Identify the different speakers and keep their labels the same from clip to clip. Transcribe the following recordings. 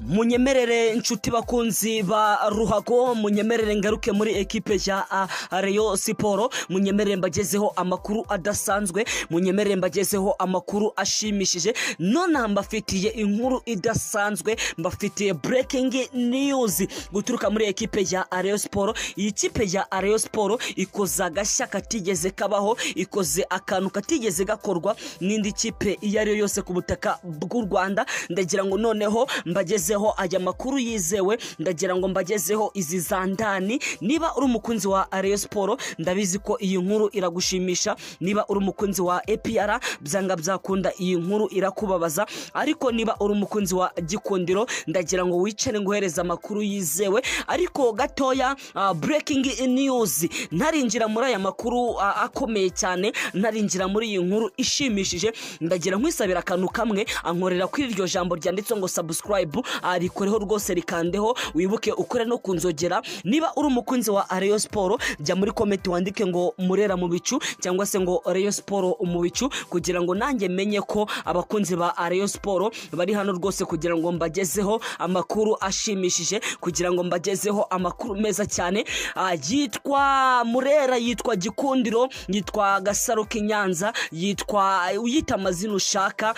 Speaker 1: Munyemerere inshuti bakunzi ba Ruhago, munyemerere ngaruke muri ekipe ya Rayon Sport, munyemerere mbagezeho amakuru adasanzwe, munyemerere mbagezeho amakuru ashimishije. Nonaha mbafitiye inkuru idasanzwe, mbafitiye breaking news guturuka muri ekipe ya Rayon Sport. Iyi kipe ya Rayon Sport ikoze agashya katigeze kabaho, ikoze akantu katigeze gakorwa n'indi kipe iyo ari yo yose ku butaka bw'u Rwanda. Ndagira ngo noneho mbagezeho aya makuru yizewe, ndagira ngo mbagezeho izi zandani. Niba uri umukunzi wa Rayon Sport, ndabizi ko iyi nkuru iragushimisha. Niba uri umukunzi wa APR, byanga byakunda iyi nkuru irakubabaza. Ariko niba uri umukunzi wa Gikundiro, ndagira ngo wicare nguhereze amakuru yizewe. Ariko gatoya, breaking news, ntarinjira muri aya makuru akomeye cyane, ntarinjira muri iyi nkuru ishimishije, ndagira nkwisabira akantu kamwe. Ankorera kuri iryo jambo ryanditse ngo subscribe, rikoreho rwose, rikandeho, wibuke ukore no kunzogera. Niba uri umukunzi wa Rayon Sport, jya muri comment wandike ngo Murera mu bicu cyangwa se ngo Rayon Sport mu bicu, kugira ngo nanjye menye ko abakunzi ba Rayon Sport bari hano rwose, kugira ngo mbagezeho amakuru ashimishije, kugira ngo mbagezeho amakuru meza cyane. Yitwa Murera, yitwa Gikundiro, yitwa Gasaro k'Inyanza, yitwa uyita amazina ushaka,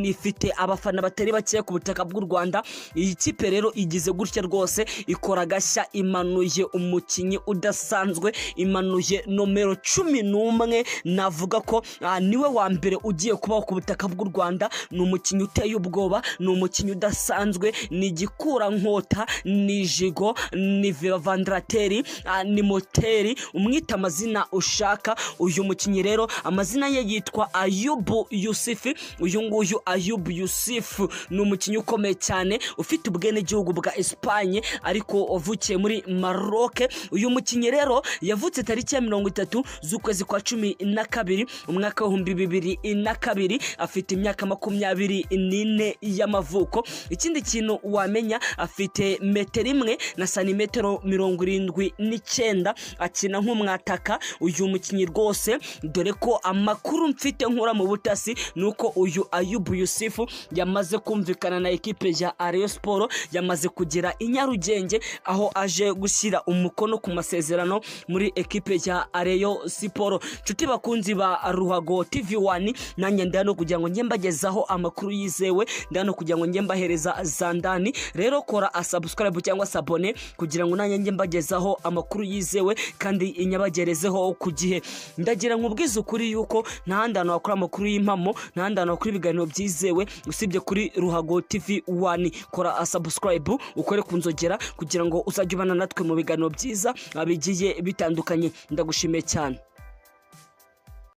Speaker 1: ifite abafana batari bake ku butaka bw'u Rwanda. Iyi kipe rero igize gutya rwose ikora agashya, imanuye umukinnyi udasanzwe, imanuye nomero 11. Navuga ko niwe wa mbere ugiye kubaho ku butaka bw'u Rwanda. Ni umukinnyi uteye ubwoba, ni umukinnyi udasanzwe, ni igikurankota, ni jigo, ni vandarateri, ni moteri, umwita amazina ushaka. Uyu mukinnyi rero amazina ye yitwa Ayubu Yusufu. Uyu nguyu Ayubu Yusufu ni umukinnyi ukomeye cyane, ufite ubwenegihugu bwa Espagne ariko wavukiye muri Maroc. Uyu mukinnyi rero yavutse tariki ya 30 z'ukwezi kwa 12 umwaka 2002, afite imyaka 24 y'amavuko. Ikindi kintu wamenya, afite metero 1 na santimetero 79, akina nk'umwataka uyu mukinnyi rwose. Dore ko amakuru mfite nkura mu butasi nuko uyu Ayubu Yusufu yamaze kumvikana na ekipe ya Rayon Sport, yamaze kugera i Nyarugenge aho aje gushyira umukono ku masezerano muri ekipe ya Rayon Sport. Nshuti bakunzi ba Ruhago TV1, nanjye ndano kugira ngo njye mbagezaho amakuru yizewe, ndano kugira ngo njye mbahereza zandani. Rero kora a subscribe cyangwa s'abonner kugira ngo nanjye njye mbagezaho amakuru yizewe kandi inyabagerezeho ku gihe. Ndagira nkubwize ukuri yuko nta handi hantu wakora amakuru y'impamo, nta handi hantu wakora ibiganiro byizewe usibye kuri Ruhago TV1. Kora a subscribe, ukore kunzogera kugira ngo uzajye ubana natwe mu biganiro byiza bigiye bitandukanye. Ndagushimiye cyane.